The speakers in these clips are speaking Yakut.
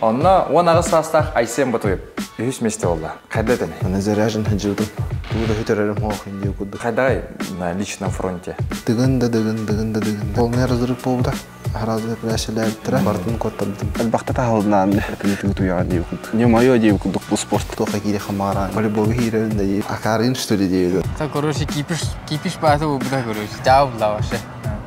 Онно 18 саастаах Айсен Ботуев үһүс миэстэ буолла. Хайда этэ? Аны заряжен сылдьыбытым. Тугу да сүтэрэрим суох диye курдук. Хайдагай на личном фронте? Дыгын да дыгын, дыгын да дыгын. Полный разрыв буолбута. Сразу операциялаабыттара. Барытын куоттарбытым. Элбэхтэ таһылнаан тыгы туйаҕа диэбит курдук. Не мое диэбит курдук бу спорт. Туохха киирэ хамааран. Волейболга киирэрин да диир. Акарын что ли диэбит. Это, короче, кипиш, кипиш баата буолбута, короче. Дьаабыла вообще.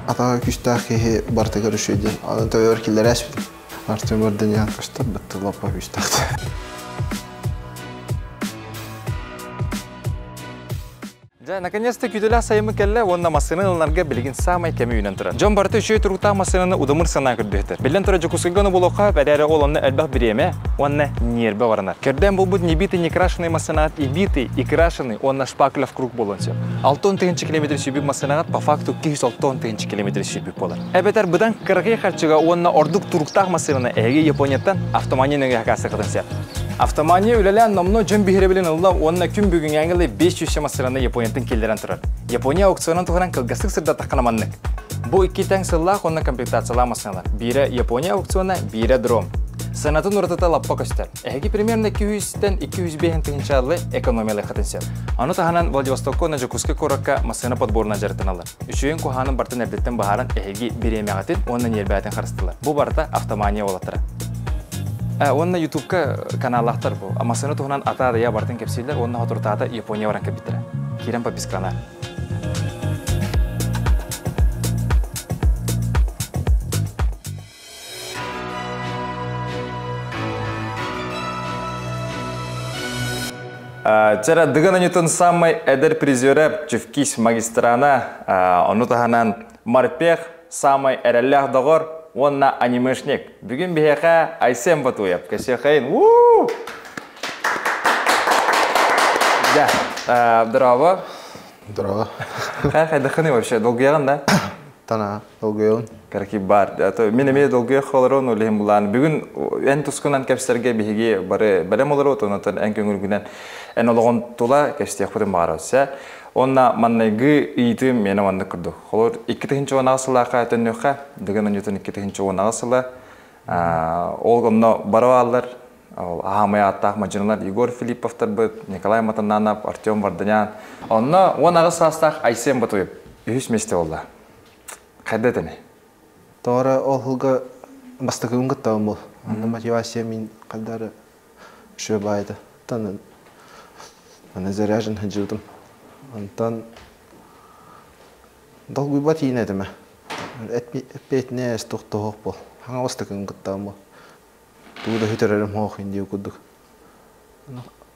Атаҕа күүстээх киһи барытыгар үчүгэй диэн. Аны төбөбөр киллэрээспитим. Артем Орденян көстөр бытты лапа күүстээх. Дьэ, наконец-то күүтүүлээх сайыммыт кэллэ уонна массыына ылынарга билигин саамай кэми үүнэн турар. Дьон барыта үчүгэй туруктаах массыынаны удамыр санаа көрдөһүтэр. Биллэн турар, Дьокуускайга ону булуохха эрээри ол онно элбэх бириэмэ уонна ньиэрбэ баранар. Көрдөөн булбут небитый некрашенный массыынаҕыт и битый, и крашеный уонна шпаклев круг буолуон сөп. 60 тыһыынча километр сүүрбүт массыынаҕыт по факту 260 тыһыынча километр сүүрбүт буолар. Эбэтэр быдан кыракый харчыга уонна ордук туруктаах массыынаны эһиги Японияттан автомания нөҥүө хакаастыаххытын сөп. Автомания үлэлээн номнуо дьон биһирэбилин ылла уонна күн бүгүҥҥээҥи ылы 500 массыынаны Японияттан киллэрэн турар. Япония аукционун туһунан кылгастык сырдаттаххына маннык. Бу икки тэҥ сыллаах уонна комплектациялаах массыыналар. Биирэ Япония аукциона, биирэ дром. Сыанатын уратыта лаппа көстөр. Эһиги примерно 200-тэн 205 тыһыынча экономиялыаххытын сөп. Ону таһынан Владивостокка уонна Дьокуускай куоракка массыына подборунан дьарыктаналлар. Үчүгэйин куһаанын бартын эрдэттэн быһааран эһиги бириэмэҕитин уонна ньиэрбээтин харыстылар. Бу барыта автомания уолаттара. Уонна Ютубка каналлаахтар бу. Массыына туһунан ата-адайа бартын кэпсииллэр уонна соторутаата Япония баран кэлбиттэрэ. Киирэн подпискалана. Чара Дыгын Анютын самай эдэр призера Чүвкис магистрана, ону таһынан Морпех самай эрэллээх доҕор уонна анимешник. Бүгүн биһиэхэ Айсен Батуев. Кэсиэхэйин. Уу! Да, здорово. Здорово. Хайдахыны вообще? Долгуйаҕын да? Тана, долгуйабын. Караки бар. А мин эмиэ долгуйа холорон улиһин булаан. Бүгүн эн тускунан кэпсэргэ биһиги бары бэлэм олору онтон эн көҥүлгүнэн эн олоҕун тула кэпсиэхпитин баҕарабыт. Онна маннайгы ыйытыым миэнэ маннык курдук. Холор 2016 сылаахха төннүөххэ, Дыгын Анютын 2016 сыла ол онно бары бааллар. Ол аһаамай ааттаах мадьыналар Егор Филипповтарбыт, Николай Матананов, Артем Варданян. Онно 18 саастаах Айсен Батуев үһүс миэстэ буолла. Хайда этини? Тоҕо ол сылга бастакыбын кыттабын был. Онно мотивация мин хаддары үчүгэй баайда. Тан аны заряжен сылдьыбытым. Онтон долгуйбат иин этим. Эппиэтинэс туох бол. Хаҥа бастакыбын кыттабын был. Тугу да сүтэрэрим суох диye курдук.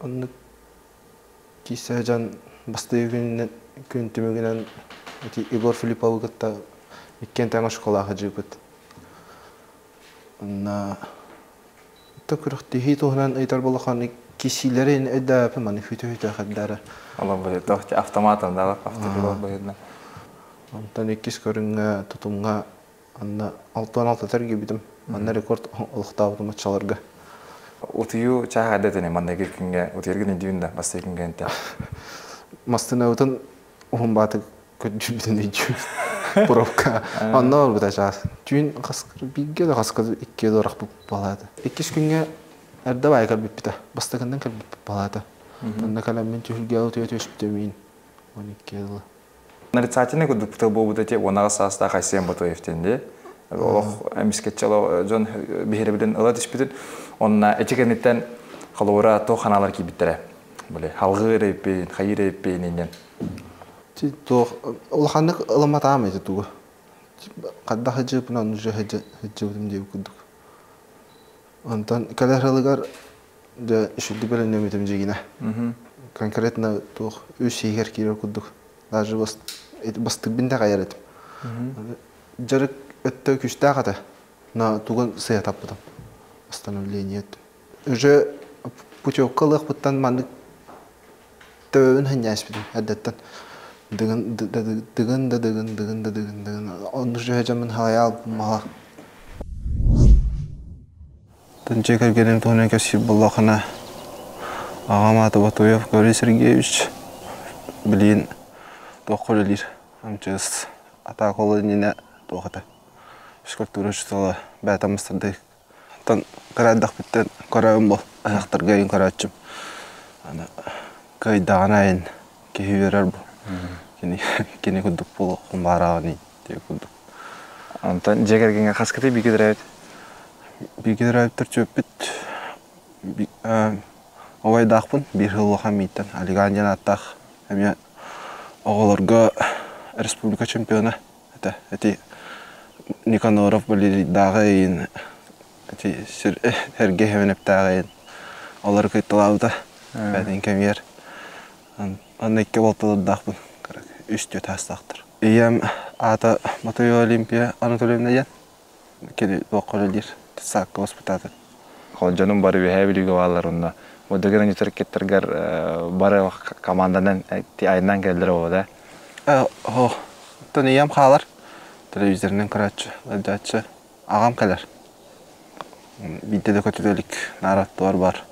Оннук киирсэ дьон бастакы күнүнэн күн түмүгүнэн ити Егор Филипповы кытта иккиэн тэҥ оскуолаҕа сылдьыбыппыт. Онно күрэхтэһии туһунан ыйытар буоллаххына кисиилэрин өйдөөппүн маны хүтэ-хүтэ хардара. Автоматом да автопилот быһыытынан. Онтон иккис көрүҥҥэ тутумҥа Анна 66 тергибитим. Манна рекорд олохтообутум оччолорго. Утуйуу чааһа эдэтини манныгы күҥҥэ утуйаргын өйдүүн да бастакы күҥҥэ энтэ. Мастынабытын уһун баатык көрдүүбүтүн өйдүүбүт. Пробка. Онно олбута чаас. Түүн хаскыр бииргэ да хаскыр иккиэ дуорахпыт балаата. Иккис күҥҥэ эрдэ баайы кэлбиппитэ. Бастакыннан кэлбиппит балаата. Онно кэлэммин түһүлгэ утуйа түспүтүм иин. 12 дылы. Нарицательный курдук буолбут эти уонаҕа саастаах Айсен Ботоев диэн дии. Олох эмискэччи дьон биһирэбилин ыла түспүтүн. Онна эти кэнниттэн холобура туох ханаалар киирбиттэрэ. Били халгыыр эппин, хайыыр эппин иннин. Туох улаханнык ылымматаам эти тугу. Хадда хыдьыпынан уже хыдьыбытым диэбит курдук. Онтон кэлэр сылыгар дьэ үчүгдүк бэлэмнэммитим дьигинэ. Конкретно туох үс иһигэр киирэр курдук. Даже бастыгбын да хайар этим. Дьарык өттө күүстээх этэ. Но тугун сыа таппытым. Восстановление. Уже путевка ылыахпыттан маннык төбөбүн ханньааспытым эрдэттэн. Дыгын дыгын да дыгын дыгын да дыгын дыгын. Онну дьөһөдьөммүн халайаал мала. Дьиэ кэргэним туһунан кэпсиир буоллаххына, аҕам аата Ботуев Гаврил Сергеевич билигин туохха үлэлиир МЧС атаакола иннинэ туох этэ физкультура учуутала бэйэтэ мастардыы. Оттон кыра эрдэхпиттэн көрөбүн бу ыһыахтарга ыйын көрөөччүм. Аны кыайдаҕына айын киһи үөрэр бу. Кини кини курдук буолуоххун баарааҕын диye курдук. Онтон дьиэ кэргэҥҥэ хаскыты бииргэ төрөөбүт? Бииргэ төрөөбүттэр чүөппүт убайдаахпын биир сыл улахан мииттэн Алиган диэн ааттаах эмиэ оҕолорго республика чемпиона этэ. Ити Никаноров Валерийдааҕы ыйын ити сир Сергей Хэмэнэптээҕи ыйын олору кыйталаабыта бэйэтин кэмигэр Онно икки балтылардаахпын үс түөрт саастаахтар. Ийэм аата Матвеева Олимпия Анатольевна диэн кини туохха үлэлиир саакка воспитатель. Дьонум бары Үөһээ Бүлүүгэ бааллар онно Модугин университеттаргар бары команданан айаннаан кэлэллэр оҕо да? Оо, оттон ийэм хаалар телевизорынан көрөөччү, ыалдьааччы. Аҕам кэлэр. Биирдэ да көтүтэ илик, наар аттыбар бар.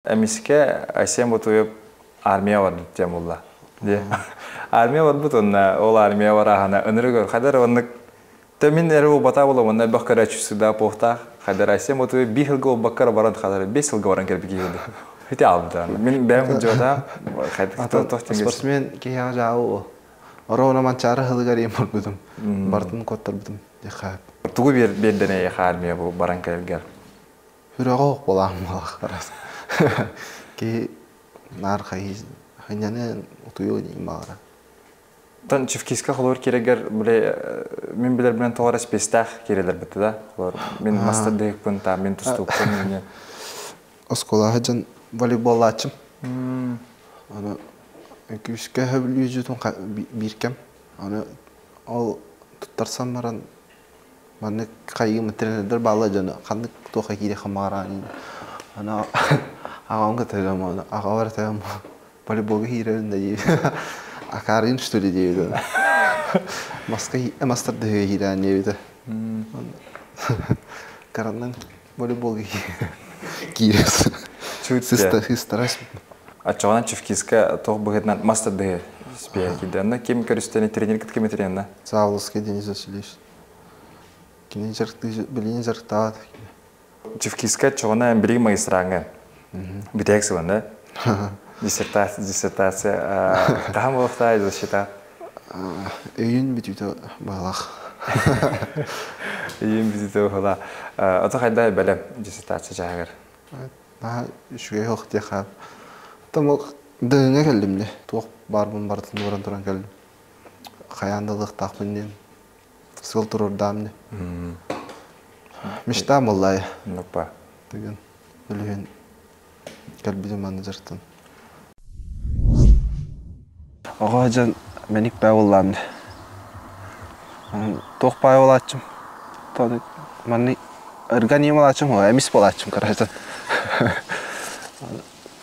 Эмискэ Айсен Ботуев армия барбыт диэн булла. Армия барбыт уонна ол армия барааһына ынырык хайдар оннук Тэ мин эрэ буолбатаа буолла уонна элбэх көрөөччү сыда пуохтаах хайдар Айсен Ботуев биир сылга буолбакка эрэ баран хайдар бес сылга баран кэлбит киһи Ити албыта. Мин бэйэм кырдьыбатаам. Спортсмен киһиэхэ дьаабы Ороона Манчаары сылыгар иим барбытым. Бартын куоттарбытым. Тугу биэрдэн эйиэхэ армия бу баран кэлэргэр? Сүрэҕэ ох буолаан рас. Киһи наар хайнаны утуйуо диэн баҕара. Тон Чевкиска холуур кирегер биле мин билэрбинэн тоҕо эрэ спецтээх кирелер битти да. Холор мин мастардыһыкпын та мин тустуукпун мин Оскуолаҕа дьон волейболлааччым. Аны күүскэ хөбүлүүжүтүн биир кэм. Аны ол туттарсан баран Маннык хайыым тренердэр баалла дьоно ханнык туохха киириэххэ баҕараан аны аҕам кытарым аны аҕабар этэрим волейболга киирэрин да дии акаарыйын что ли диэбит маска мастардыһыга киирээн диэбитэ караннан волейболга киирэ сыстарас Оччоҕунан Чевкиска туох быһыытынан мастардыһы спиһэ киирдэ. Онно ким көрүстэни тренер ким тренерна? Савловский Денис Васильевич. Кини дьарыктыы билигин дьарыктаабат. Чевкиска оччоҕуна билигин магистраҥҥа бүтэһик сылын да? Диссертация, диссертация хаһан буолуохтаай защита? Өйүн бүтүүтэ баалах. Өйүн бүтүүтэ баалах. Ото хайда бэлэм диссертация чааһыгар? Наһаа үчүгэй ох диэхэ. Оттон ол дыгыҥҥа кэллим дии. Туох баарбын барытын ууран туран кэллим. Хайаан да ылыахтаахпын диэн сыл туруордаам дии. Мечта буоллаайа. Нуппа. Тыгын өлүһүн кэлбитим манна дьарыктан. Оҕо дьон мэник баа буоллаам дии. Туох баай буолааччым. Маннык Ырган буолааччым, эмис буолааччым короче.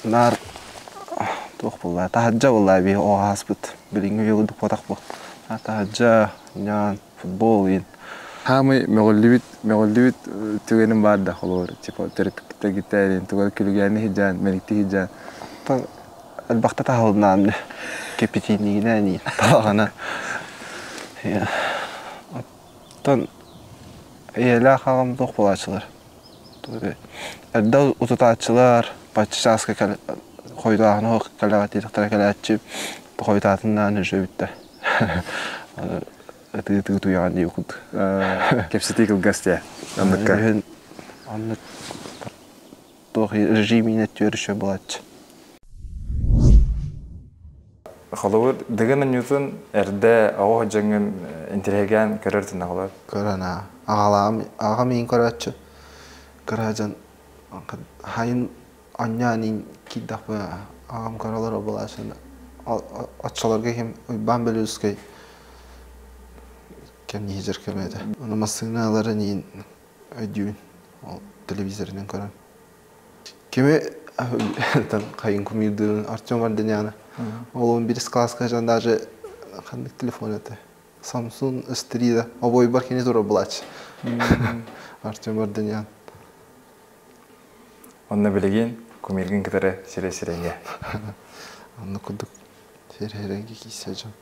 Наар туох буолла, таһырдьа буолла би оҕааспыт. Билиҥҥи үйэ курдук буотах бу. Таһырдьа, ньаан, футбол иин. Хаамый мөҕүллүбүт мөҕүллүбүт түгэним баар да холобур типа төрөппүттэргиттэрин тугар күлүгээни сылдьан мэникти сылдьан Элбэхтэ таһылыннаам кэпитиинигинэн иин талаҕана. Оттон Ийэлээх аҕам туох буолааччылар? Эрдэ утутааччылар, бачча чааска кэл хойутааһына суох кэлэҕит диэтэхтэрэ кэлээччи, хойутаатыннаан уже бүттэ. Ытыы-ытыы утуйаҕын дии курдук. Кэпсэтии кылгас дии. Оннукка. Оннук туох режиминэ түөрүшэ буолааччы. Холобур, Дыгын Ньютон эрдэ оҕо дьоҥҥун интириэһиргээн көрөр тына холобур. Көрөн аа. Аҕалаам, аҕам иин көрөөччү. Кыра дьон хайын анньаан иин киирдэхпинэ аҕам көрөлөр обулааччыны оччолорго ким Уйбаан Белюскай кэмниһижэр кэмэ этэ. Ону массыыналарын иин өйдүүбүн ол телевизорынан көрөн. Кими там хайын кумирдыырын Артем Варданяна. Ол он бирис класска жан даже ханнык телефон это Samsung S3 да обойбар кини тура булач. Артем Варданян. Онно билигин кумиргин кытары сире-сиренге. Онно курдук сире-сиренге киисэ дьон.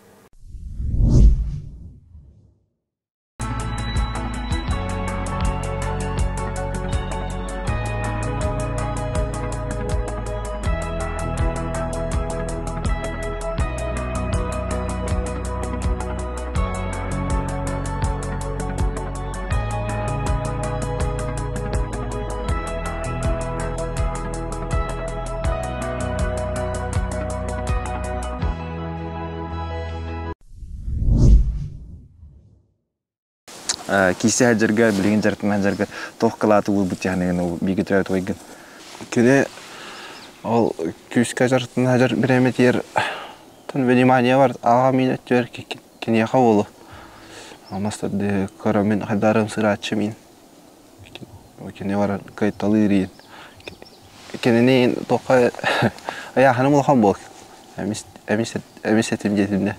Киисэ сылдьарга, билигин дьарыктана сылдьарга туох кылааты уурбут дьаһаныгын бииргэ төрөөбүт убайгын? Кини ол күүскэ дьарыктана сылдьар бириэмэтигэр внимание бар аҕа мин өттүгэр киниэхэ уолу мастарды көрөммүн хайдарым сырааччы мин кини баран кыайталыыр иин кинини туохха айааһыным улахан буол эмис эмис эмис этим диэтим де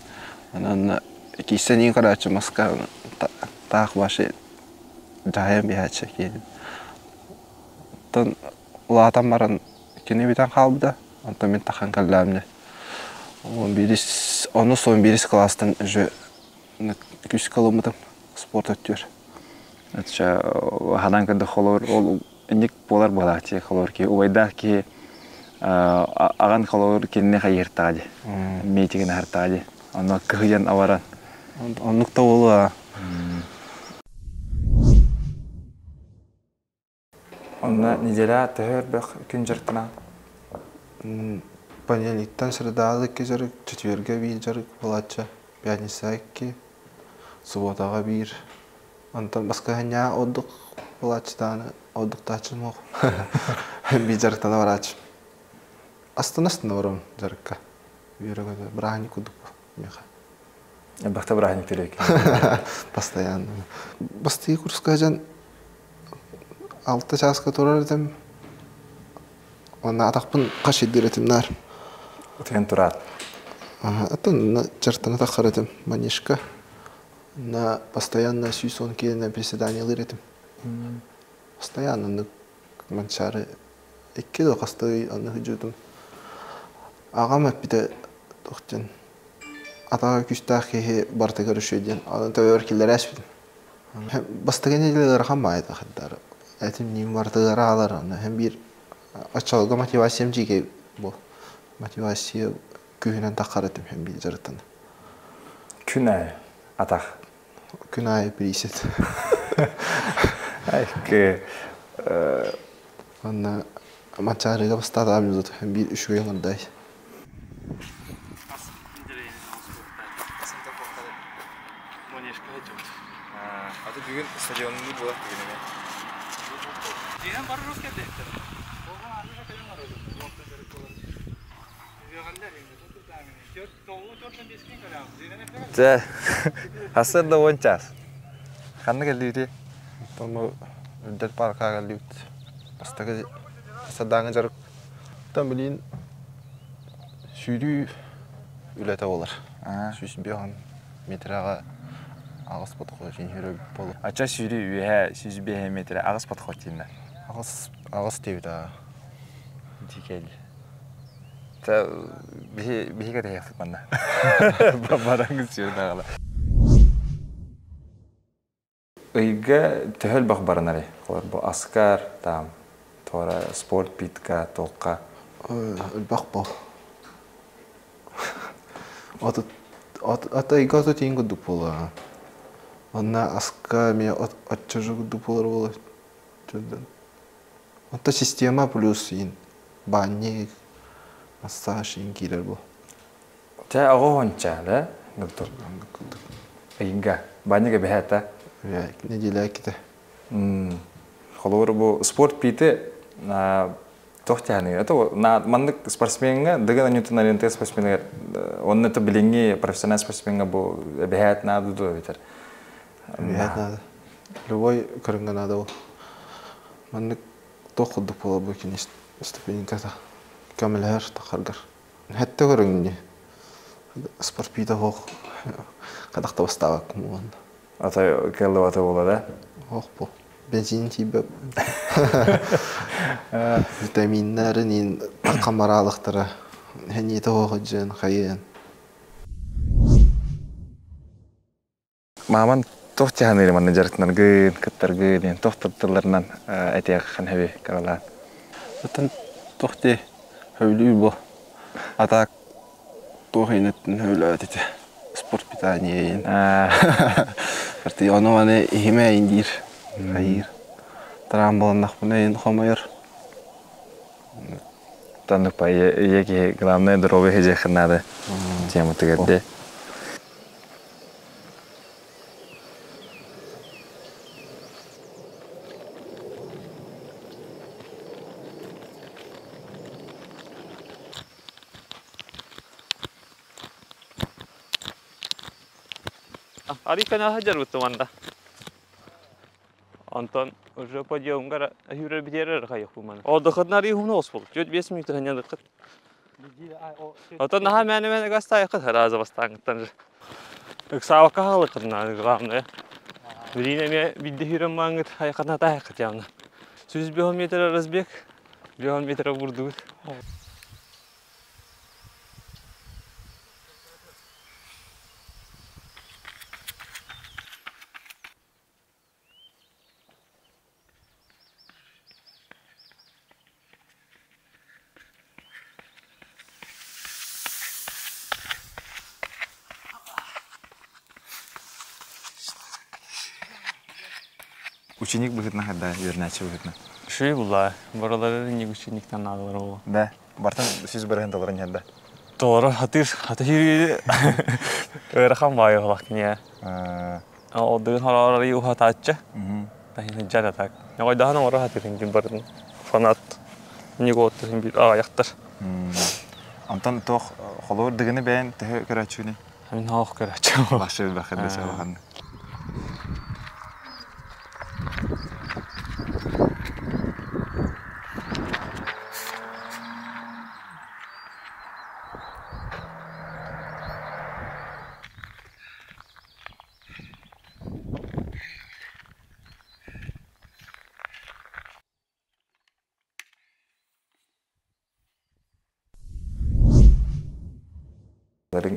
онон киистэниин көрөөччү маска таах баши дьаһайан биһээччи киһи оттон улаатан баран кини бүтэн хаалбыта онтон мин тахан кэллээмнэ 11 онус 11 кылаастан уже күүскэ ылыммытым спорт өттүгэр. Ачча хадан көрдөх холоор ол инник буолар буолааччы холоор киһи убайдаах киһи аҕан холоор кинини хайыыртаҕа дии миитигин аһартаҕа дии онно кыһыйан абаран оннук да буолуо. Онно неделя төһө өрбөх күн дьарыктана? Понедельниктан средаҕа икки дьарык, четвергэ биир дьарык буолааччы, пятница икки, субботаҕа биир. Онтон баскыһанньаа ордук буолааччы даҕаны ордуктааччым суох. Биир дьарыктана барааччы. Астына-астына барабын дьарыкка. Үөрэ-көтө бырааһынньык курдук миэхэ. Элбэхтэ бырааһынньык төрүөк. Постоянно. Бастакы курска дьон алта чааска турар этим. Уонна атахпын хашыйдыыр этим наар. Утуйан тураат. Атын чартана таххар этим манишка. На постоянно 110 килене приседаниялыыр этим. Постоянно манчары икки да хасты аны хыдьытым. Аҕам эппитэ тохтен атаҕа күүстээх киһи барытыгар үчүгэй диэн аны төбөбөр киллэрээспитим. Бастакы нэдиэлэ ыарахан баайыта хардары. Этим ньиим барытыгар аалар аны һэм биир оччолорго мотивациям дьиикэй бу мотивация күүһүнэн таххар этим һэм биир дьарыктан. Күн аайы атах. Күн аайы присед. Айкы Онно Манчаарыга бастаатаҕым биир үчүгэй оҥордой. Аты бүгүн стадионнуу буолар бүгүн Дьэ, сарсыарда уон чаас. Ханна кэллибитий? Оттон Үрдэл паркаҕа кэллибит. Бастакы сардааҥы дьарык. Оттон билигин сүүрүү үлэтэ буолар. 105 метраҕа аҕыс подход сүүрүү буолар. Ача сүүрүү үөһэ 105 метрэ аҕыс подход диэннэр. Аҕыс аҕыс диэбит аа. Дикэл. Биһи биһи кэтэһиэхпит манна. Бараҥ сүүрдэ Ыйга төһө элбэх баранарый? Холор бу аскар, там, туора спорт питка, туохха? Элбэх бол. Отут ата ыйга отут иин курдук буолуо. Онно аска эмиэ оччо курдук буолар буолуо. Онто система плюс иин баанньык, массаж иин киирэр бу. Чэ, оҕо уонча, да? Доктор. Ыйга. Банньык эбэһээтэ. Неделя иккитэ. Холобур, бу спорт пиити туох тиһаныгар. Это маннык спортсмеҥҥа, Дыгын Анютын ориентир спортсменыгар, онно это билиҥҥи профессиональный спортсмеҥҥа бу эбэһээт наада дуо эбэтэр? Эбэһээт наада. Любой көрүҥҥэ наада ол. Маннык туох курдук буолар бу кини ступеньката көмөлөһөр тахаргар. Хэттэ көрүҥ спортпита суох хадах да бастаабаккын буолан. Ата кыаллыбата буола да? Ох бу. Бензин тиийбэт. Витаминнарын иин хамараалыктара хэниитэ суох дьиэн хайыан. Мааман туох дьаһаныыр манна дьарыктанаргын, кыттаргын диэн туох тылларынан этиэххин хэби кыралаан? Оттон туох дии хөбүлүүр бу. А так туох иинэттин хөбүлөөт ити. Спорт питание иин. Арты ону маны иһимэ иин диир. Хайыыр. Тараан буоланнахпына иин хомойор. Таннык па ийэ киһи главное здоровье хижиэххин наада тематыгар де. Арый кана жарбыттым анда. Онтон уже подъемгар хүрөр битерер хайык бу маны. О доход нари хумна оспол. Чөт 5 минут ханя дыкыт. Отон наха мәне мәне гастай кыт харазы бастаңыттан. Ыксаабакка халыкытна главное. Билине ме бидде хүрөм маңыт хайкатна тайкыт явна. Сүз 5 метр разбег, 5 метр бурдугут. Ученик быһытна хадда, үйөрнәче быһытна. Шүй була. Баралары не учениктан надалар ол. Да. Бартан сүз барыһын толорун хадда. Толору хатыр, хатыр Ырахан бай олақ кине. Ол дыгын харалары юха таатчы. Тахин жада так. Нягай ора хатыр инги бардын. Фанат. Не гот бир аяктар. Антон тох холор дыгыны бәйн төһө көрәчүне. Мин хох көрәчү. Башы бахыр десе алган.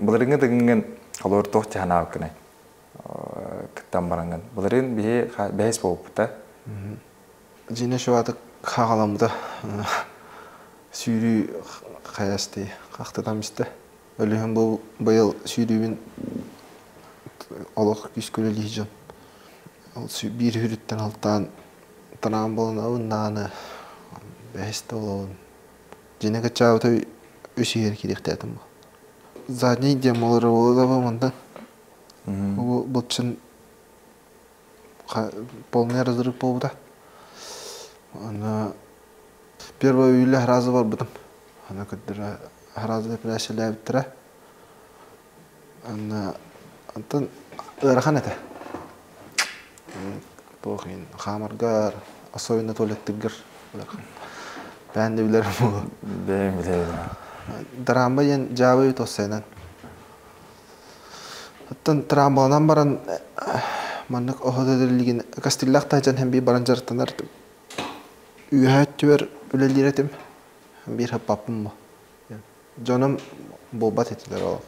Былырыңы дыгыңын холор тох тихана кыны. Кыттан баранган. Былырын бихе бәйс болуп та. Жине шуаты қағаламды сүйрүү қаясты қақтыдан исте. Өлүһүн бу быйыл сүйрүүбүн олох күс көлөлү Ол бир хүрүттен алтан танаан болон абын нааны бэхисте болон. Жине качаабыта үс иер кирихтеэтим бу. Задний демолары болу да бу мындан. Бу былчын полный разрыв болбута. Ана первый үйле разы бар бутым. Ана көддүрө разы операциялабыттыра. Ана антон ыарахан этэ. Туохин хамаргар, особенно туалеттигер. Бән де билер бу. Бәйм билер. Драмба ен жабы тоссайнан. Аттан трамбанан баран маннык охододерлигин кастиллах тажан хем би баран жартанар. Үйәт түбер үлелиретим. Бир хаппаппым бу. Жоном болбат этилер ол.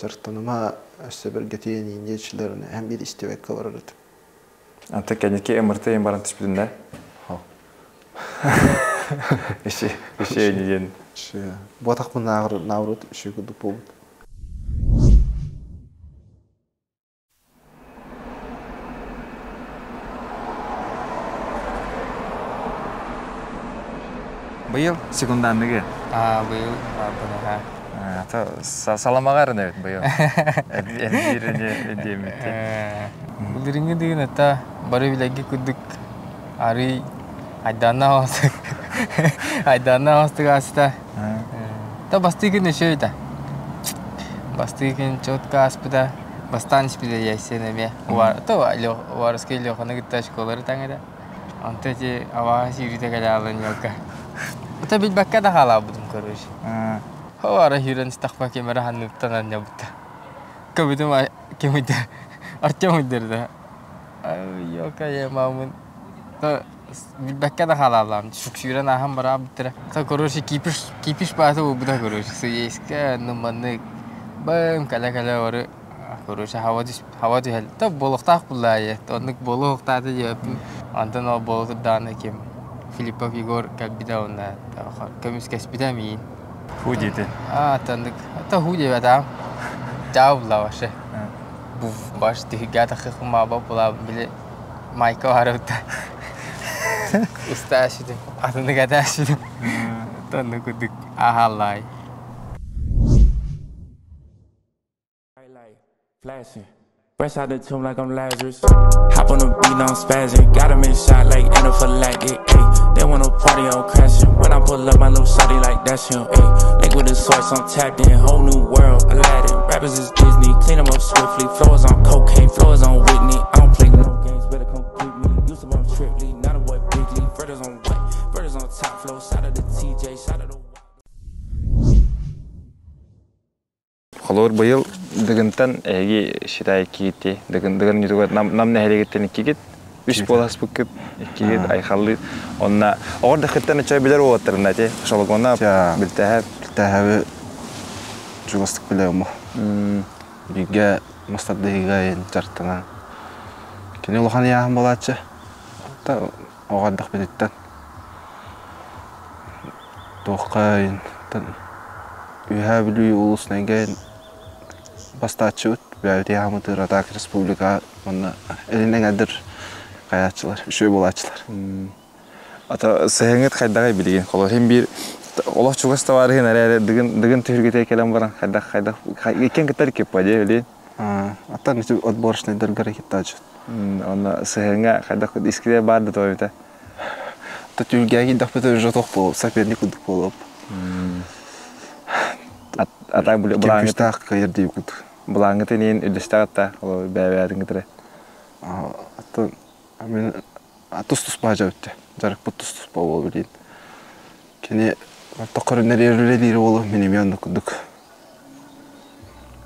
Жартаныма өссө бир гетиен индечилерин хем бир истебекке барар этим. Anta кәнеке МРТ ем баран түшпүдүн да? Иши, иши неден. Ше, ботак нагыр наоборот иши кудук болбут. Быйыл секунданныгы. А, быйыл бына. Ата саламагар не быйыл. Эдирине демите. Булдырыңы деген ата бары билеги күдүк ары айдана астык. Айдана астык аста. Та бастыгын өшөйда. Бастыгын четко аспыда. Бастан испиде яйсен эме. Уар то лё уарский лё ханы гитта школары таңыда. Анта же ава сирите калалын ёка. Та бил бакка да хала будум короче. Хавара хирен стахпа кемера ханныптан нябутта. Кабитум кемиде Артем үдерде. Ёка я мамын. Та билбекке да халалам. Шукшүрен ахам бара биттире. Та короче кипиш кипиш басы бу да короче. Суеске нуманы бам кала кала бары короче хава түс хава түһел. Та болуктак булла. Оннук болуктаты деп. Антон ол болукту даны кем. Филиппов Егор калбида онна. Көмүс кеспиде миин. Ху дейти. А, тандык. Та ху деп ата. Жау була вообще. Бу баш тихига тахы хума була биле майка барыбыта. Уста шүдүм. Атындык ата шүдүм. Тонну кудук ахаллай. Flashing. Fresh out the tomb like I'm Lazarus. Hop on the beat, now I'm spazzing. Got him in shot like anaphylactic. Ayy, they wanna party, I'm crashing. When I pull up, my little shawty like that's him. Ayy, link with the source, I'm tapped in. Whole new world, Aladdin. Rappers is Disney, clean 'em up swiftly. Floors on cocaine, floors on Whitney. I don't play no games, better come get me. Used to bump Triply, not a boy Bigley. Further's on what? Further's on top floor, side of the TJ, side of the. Холобур быйыл Дыгынтан эһиги считай иккигит Дыгын Дыгын ньутугар нам нам нэһилиэгиттэн иккигит үс буоласпыккыт иккигит айхаллыы онна оҕор дахыттан ычча билэр уолаттарына ти шологона билтэһэ билтэһэби чугастык билэм бииргэ мастардыһыыга дьарыктанан кини улахан ыйааһын буолааччы оҕо эрдэхпититтэн туохха Үөһээ Бүлүү улуус нэгэ бастааччыбыт бэйэбит ыйааммытыгар атаак республика уонна илин эҥэрдэр хайааччылар, үчүгэй буолааччылар. Ата сыһыҥҥыт хайдаҕый билигин? Холобур, иһин биир олох чугас табаарыһын эрээри дыгын дыгын түһүлгэтигэр кэлэн баран хайдах хайдах иккиэн кытта иккиппа дии билигин. Аттан ити отборочнайдаргар киттааччыт. Онно сыһыҥҥа хайдах искрия баар да тоойута? Та түлгэҕэ киирдэхпитэ уже туох буолуо, соперник курдук буолуо. Атак Ким күүстээх кыайар дии курдук. Былааҥҥытын иһин үллэстээх атта, ол бэйэ-бэйэтин кытары. Аттан мин тус-туспа дьарыкты. Дьарыкпыт тус-туспа буолуо билигин. Кини тоххоруннар үлэлиир уолу мин эмиэ оннук курдук.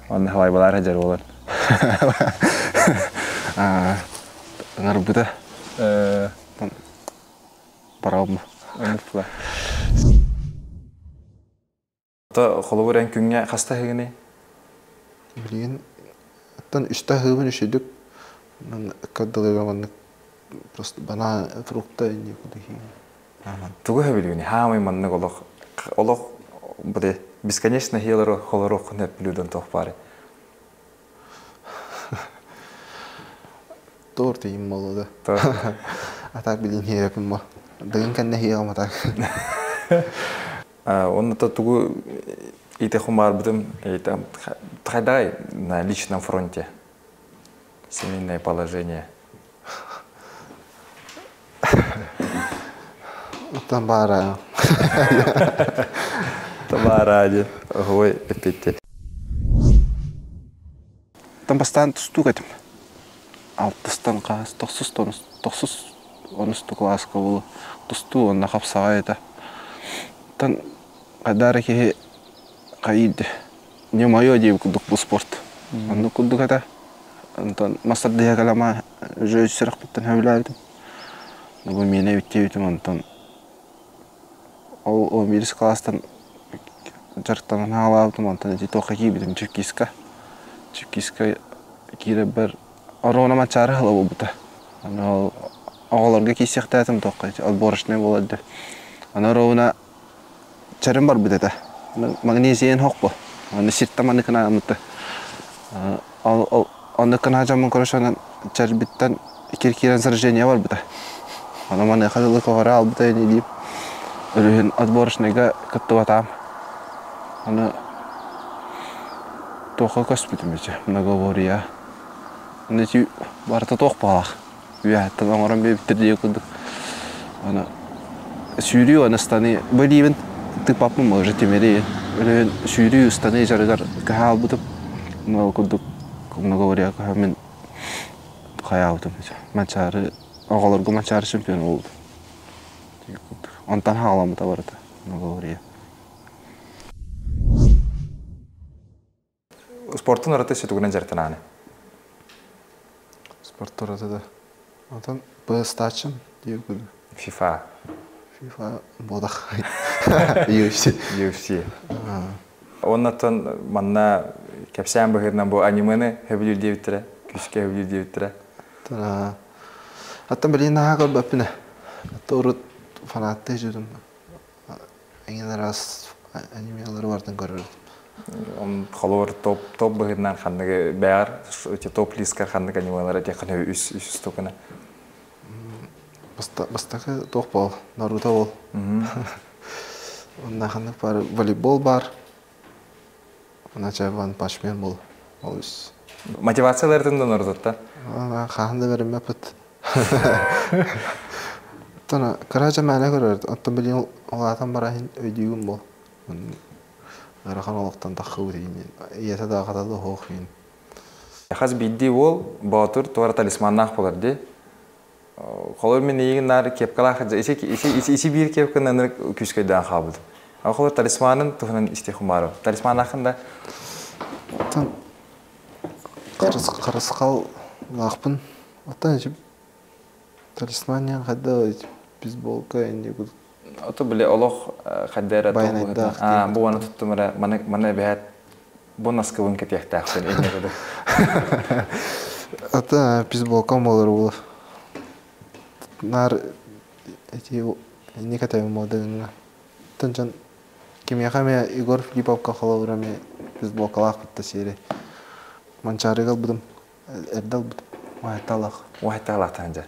Онно халайбалаар сылдьар буолан. Ыҥырбыта. Барабын. Оннук Холобур эн күҥҥэ хаста аһыгыный? Билигин оттон үстэ аһыыбын үчүгдүк ыккардылыга маннык просто банан фрукта инни курдук Тугу сөбүлүүнүй? Хаамай маннык олох олох бу бесконечно хиэлэр холоруоххун сөп блюдон туох баарый? Торт иим буолуо да. А так билин хиэрэпин бо. Дыгын кэннэ хиэҕим а так. Онно тугу ите хумаарбытым хайдагай на личном фронте семейное положение Оттон баара. Баара диэн ой эппитти. Оттон бастаан тустуук этим. Алтыстан хаас тохсус тонус тохсус онус кылааска буолу тустуу уонна хапсаҕай этэ. Оттон хайдаа эрэ киһи хайыыр не мое диэбит курдук бу спорт. Оннук курдук этэ. Онтон мастардыһа кэлэмэ уже сүрэхпиттэн сөбүлээбитим. Бу миэнэ эбит онтон ол 11 кылаастан дьарыктанан хаалаабытым онтон ити туохха киирбитим Чиркиска. Чиркиска киирэрбэр оруона Манчаары ыла буолбута. Аны ол оҕолорго киирсиэхтээтим туохха отборочнай буолар дии. Аны оруобуна чэрим барбыт этэ. Магнезийын хохпо. Аны сиртэн маннык гынааммыта. Ол оннук гына дьоммун көрсөн чэрбиттэн кир киирэн сражение барбыта. Аны маныаха дылы көҕөрө албыта ини диим. Өрүһүн отборочнайга кыттыбатаам. Аны туохха көспүтүм ити многоборье. Аны ити барыта туох баҕалаах. Үөһэттэн оҥорон биэрбиттэр диye курдук. Аны сүүрүү аны ыстаныы бу илиибин тыыппаппын уже тимири өлөөн сүүрүү ыстаныы дьарыгар көһө албытым. Ол курдук многоборье көһө мин хайаабытым Манчаары оҕолорго Манчаары чемпион буолбутум. Онтон хаҕаламмыта барыта многоборье. Спортун ураты сүтүгүнэн дьарыктанааны. Спорт ураты да. Онтон ПС-тачым диир курдук. FIFA. FIFA буолах. UFC. UFC. Оннотон манна кэпсээн быһыытынан бу анимены сөбүлүүр диэбиттэрэ, күүскэ сөбүлүүр диэбиттэрэ. Аттан билигин наһаа көрбөппүн ээ. Атта урут фанаттыы жүрдүм. Эҥин араас анимелары барытын көрөрүм. Холобур топ топ быһыытынан ханныгы бэҕэр топ листкар ханнык анимелары этиэххин үс үс устукуна. Бастакы туох буол? Наруто буол. Онно ханнык бар волейбол бар. Нача Ван Пачмен бол. Ол үс. Мотивацияларын да Нарутотта. Хаһан да бериммеппит. Оттон кыра дьэ мээнэ көрөр. Оттон билигин улаатан баран өйдүүгүн бол. Ыарахан олохтон таххыбыт иин. Ийэтэ да аҕата да суох иин. Хас биирдии уол боотур туора талисманнаах буолар дии. Холор мин эйигин наар кепкалаах isi isi isi биир кепканы ынырык күүскөйдөөн хаалбыт. Холор талисманын туһунан истиэх умаарым. Талисманаахын да Оттон харысхал лаахпын. Оттон ити талисман диэн хайда бейсболка инди Ото били олох хайда эрэ Байанайдаах аа бу аны туттум эрэ маны маны эбэһээт бу наскыбын кэтиэхтээхпин инньэ курдук. Ата бейсболкам буолар буолар. Наар ити инни кэтэбин модельҥа. Оттон дьон кимиэхэ эмэ Егор Филипповка холобура эмиэ бейсболкалаах кытта сиэри. Манчаарыга ылбытым, эрдэ ылбытым. Уһайталаах. Уһайталаахтан дьэ.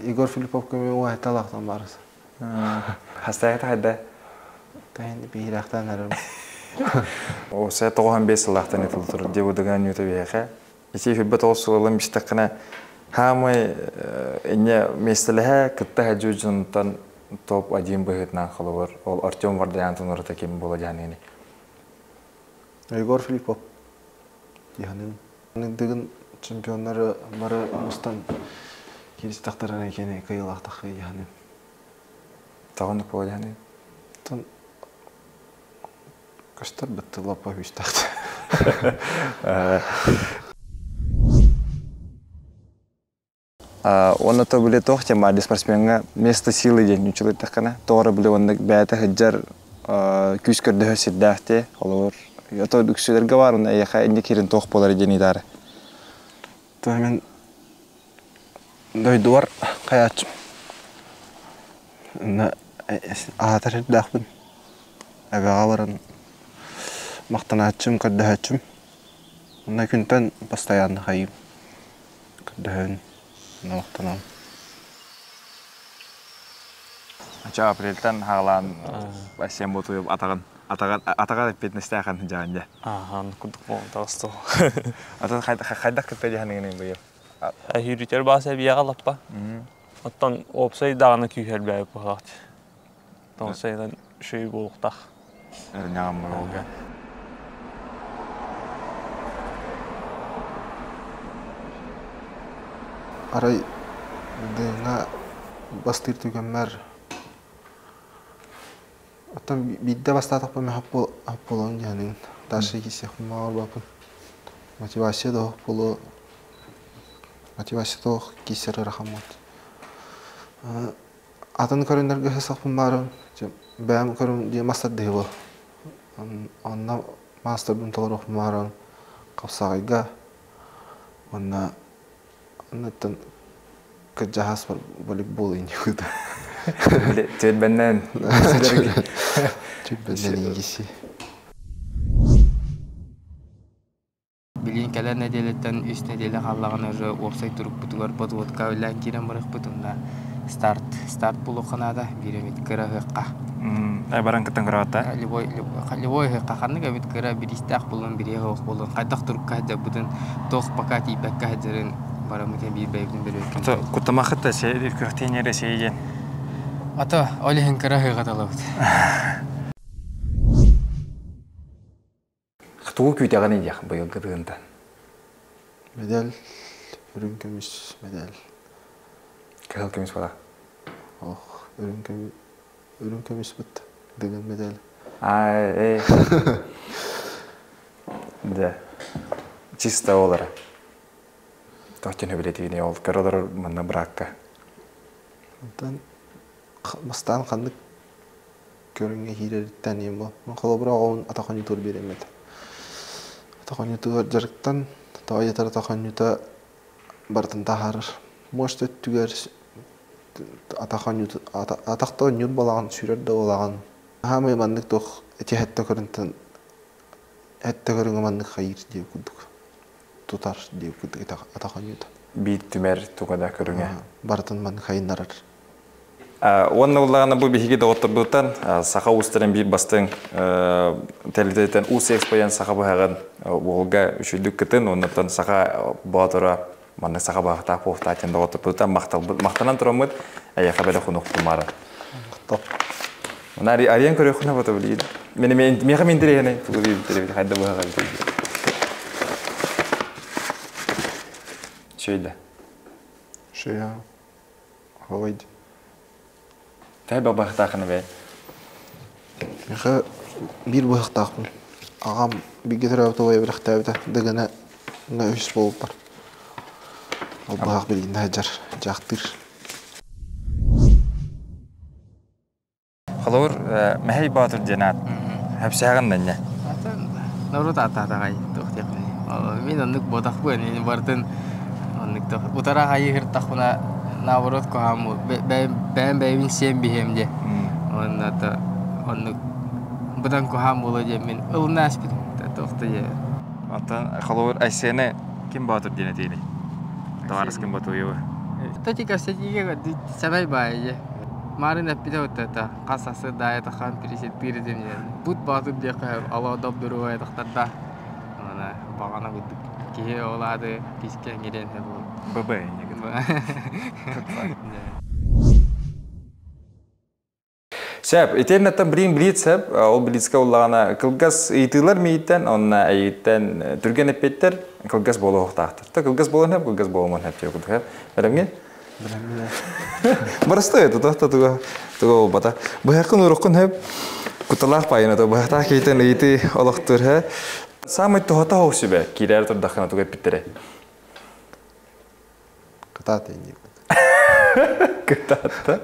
Егор Филипповка эмиэ уһайталаахтан баарыс. Хастаахта хайда? Тайын биһирэхтэн эрэр. О, сэ 95 сыллаахтан ытылтыр дии будыган ньута биһиэхэ. Ити хүрбэ тоҕус сылылын бистэххинэ хаамай инне миэстэлэһэ кытта хадьуу дьонтон топ один быһыытынан холобур ол Артем Вардаянтын урата ким буола дьаныгыный? Егор Филиппов дьаһанын. Дыгын чемпионнары бары мустан кииристэхтэринэ кини кыайыылаахтаххы дьаһанын. Тоҕоннук буола дьаһанын? Тон көстөр бытты лаппа күүстэхтэ. Уонна то били туох диэн баар спортсмеҥҥа место силы диэн нууччалыйдаххына тоҕо били оннук бэйэтэ сылдьар күүс көрдөһөр сирдээх дии холобур ото үксүлэргэ баар уонна эйиэхэ инник кирин туох буолар диэн ыйдаары То мин дойдубар хайааччым. Онно аһатар сирдээхпин. Эбэҕэ баран махтанааччым, көрдөһөөччүм. Онно күнтэн постоянно хайыым. Көрдөһөн, махтанам. Ача апрельтан хаалаан Асем Ботуев атаҕын атаҕын атаҕар эппиэтинэстээхэн дьаан дьэ. Аахан курдук буолан таҕыста. Атын хайдах кытта дьаһаныгын быйыл? Сүүрүтэр баас эбиэҕэ лаппа. Оттон уопсай даҕаны күүһэрбээбит быһалаах. Тоҕусайынан үчүгэй буолуохтаах. Эрнэҕим буолга. Арай Дыҥҥа бастыыр түгэммэр оттон биирдэ бастаатахпына хаппуолан дьаһаныгын дальше киирсиэхпин баҕарбаппын. Мотивация да суох буолуо мотивация суох киирсэр ыарахан буолт. Атын көрүннэргэ сахпын баарым, бэйэм көрүм диэн мас тардыһыы Онно маастарбын толоруохпун баарым хапсаҕайга уонна оннуттан кырдьаҕас волейбол инньэ Түөлбэннэн Түөлбэннэн ингиси. Билигин кэлэр нэдиэлэттэн үс нэдиэлэ хааллаҕына уже уопсай турукпутугар подводка үлээн киирэн барыахпыт уонна старт старт булуохха наада биир эмит кыра ыһыахха. Баран кыттан көрөҕүт Любой любой ыһыахха ханнык эмит кыра бириистээх буолун бирииһэ суох буолун хайдах турукка сылдьарбытын туох пока тиийбэккэ сылдьарын бараммытын биир бэйэбитин бөрүөккүн. Куттамахыт да күрэхтэһиини Россия диэн. Ато ол иһин кыра ыһыаҕа талабыт. Тугу күүтэҕиний диэх быйылгы тыгынтан? Медаль, үрүҥ көмүс медаль. Кыһыл көмүс буолар. Ох, үрүҥ көмүс үрүҥ көмүс бытта. Дыгын медаль. Аа, Да. Чисто олара. Тоқтен хөбүлэтиини ол көрө олорор манна быраакка. Онтон бастаан ханнык көрүҥҥэ киирэриттэн ийэм бу. Холобура оҕобун атах оонньуутугар биэриэм этэ. Атах оонньуутугар дьарыктан, тоҕо диэтэр атах оонньуута барытын таһаарар. Муоста өттүгэр атах оонньуута атахта оонньуур буолаҕын, сүүрэр да буолаҕын. Хаамай маннык туох ити сэттэ көрүҥтэн сэттэ көрүҥэ маннык хайыыр диэ курдук тутар диэ курдук атах оонньуута. Биир түмэр туга да көрүҥэ. Барытын маннык хайыннарар. Уонна буллаҕына бу биһиги доҕотторбутуттан саха уустарын биир бастыҥ тэрилтэтиттэн Уус Экспо саха быһаҕын уолга үчүгдүк кытын уоннаттан саха боотура маннык саха баһахтаах буолуохтаах диэн доҕотторбутуттан махтанан тураммыт эйиэхэ бэлэх хонуохпутун баара. Арыйан көрүөххүнэ бото билигин. Мен миэхэ мен интэриэһинэй тугу диэбиттэр хайда быһаҕа Шөйдө. Шөйө. Ховайд. Тай бабахтаахына бэ. Миэхэ биир быһахтаахпын. Аҕам бииргэ төрөөбүт убайа бэлэхтээбитэ. Дыгына үһүс буолбуппар. Ол быһах билигин да сылдьар, дьаахтыыр. Холобур, Мэһэй Боотур диэн аат. Хөпсөһөҕүн дэннэ. Норуот ааттаатаҕай туох диэхпиний. Мин оннук буотахпын, мин барытын оннук утара хайыһыртахпына наоборот куһаам бэйэм бэйэбин сиэн биһиэм диэ. Уонна оннук быдан куһаам буолуо диэн мин ылына ааспытым. Туох да диэ. Оттон холобур Айсены ким Боотур диэн этиини? Товарыскын Ботуева. Тати кэпсэтиигэ сэмэй баайы дьэ. Марын эппитэ вот хас асы даайа тахан пересеттиир этим диэн. Бут баатыр диэххэ ало добдуруга тахтарда. Ана бағана курдук киһи ол ааты кискэ кириэн буол. ББ Сәп, итиэннэттэн билин блиц сәп, ол блицка уллаҕына кылгас ыйытыылар мииттэн, онно эйиттэн түргэн эппиэттэр кылгас буолуохтаахтар. Та кылгас буолан хэп, кылгас буолуман хэп диye курдук хэп. Бэлэмҥин? Барысты тута туга туга болбата. Быһакын уруккун хэп куталаах пайына то быһатаах кейтен ыйытыы олохтур хэ. Самый туһата хоу сүбэ киирээр турдахына туга эппиттере. Кытаат инник. Кытаатта.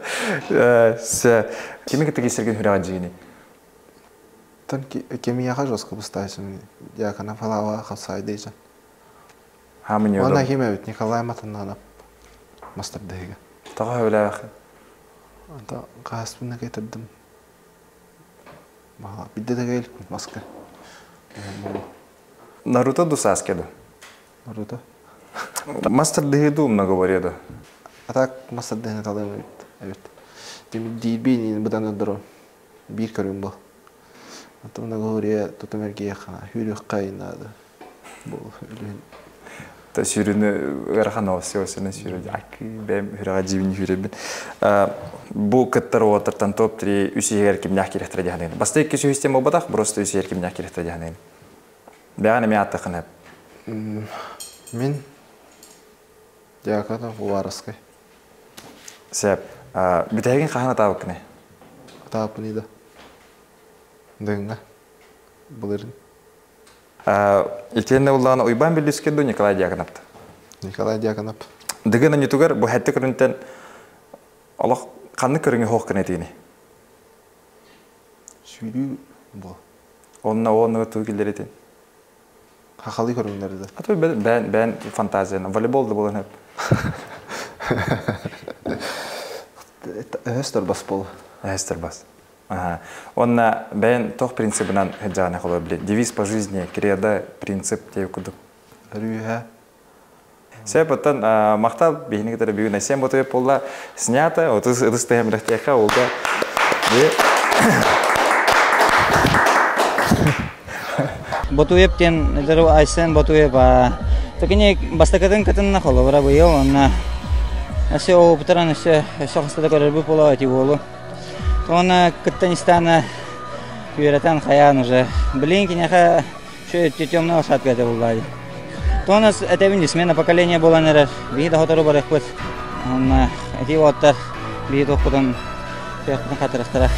Сэ кими кытта киирсэргин хүрэҕин дьиини? Тан кемияха жестко быстайсың. Дьякана фалава хапсайдыйжан. Хамын Уонна ким эбит Николай Матананов мастардыһыга. Тоҕо хөбүлээх? Anta кааспына кетирдим. Бидде да келиппин маска. Наруто ду Саске ду? Наруто. Мастардыһы ду многоборье ду? А так мастардыһыны талыам эбит. Эбит. Диирбиин быдан өндөрө биир көрүҥ бу. Ата многоборье тутум эргиэххэ хүүрүөххэ наада. Бу үлүһүн. Та сүүрүнү ыарахан все сene сүүрү акы бэм хүрага жибин хүребин. Бу кыттар уотартан топ-3 үс иһигэр кимнээх кирэхтэрэ дьаһанын. Баста икки система болбатах, просто үс иһигэр кимнээх кирэхтэрэ дьаһанын. Бэҕэн эмиэ аттахын эп. Мин Дьяконов Уваровскай. Сеп. Бүтэһигин хаһан атаабыккыный? Атааппыный да. Дыҥҥа. Былырын. Итиэннэ улаан Уйбаан Бүллүскэ ду Николай Дьяконовт. Николай Дьяконов. Дыгын аньытыгар бу хэтти көрүнтэн олох ханнык көрүҥү хоох гына этиини? Сүүрүү бу. Онно онно туу киллэритин. Хахалы көрүҥнэри да. А то бээн бээн фантазияны волейбол да болан хөп. Өһөс торбас бол. Өһөс торбас. Онна бэйэн тох принцибынан хеджааны холо били. Девиз по жизни, кредо, принцип деп кудук. Өрүүһэ. Сеп оттон махтал биһини кытары бүгүн Айсен Ботуев буолла снято, отыз ытыс тыһым рахтиэхэ олга Ботуев диэн Айсен Ботуев Токини бастакытын кытынна холобура быйыл онна өссө оопутаран өссө өссө хаста да көрөрбүт буолуо эти буолу. Уонна кыттан истаана үөрэтэн хайаан уже. Блин, киниэхэ темная лошадка это булла. То у нас этэбин смена поколения буолан эрэр. Биһи да хотору барыахпыт. Онна эти уоттар биһи тохпутун кыахпытын хатырахтара.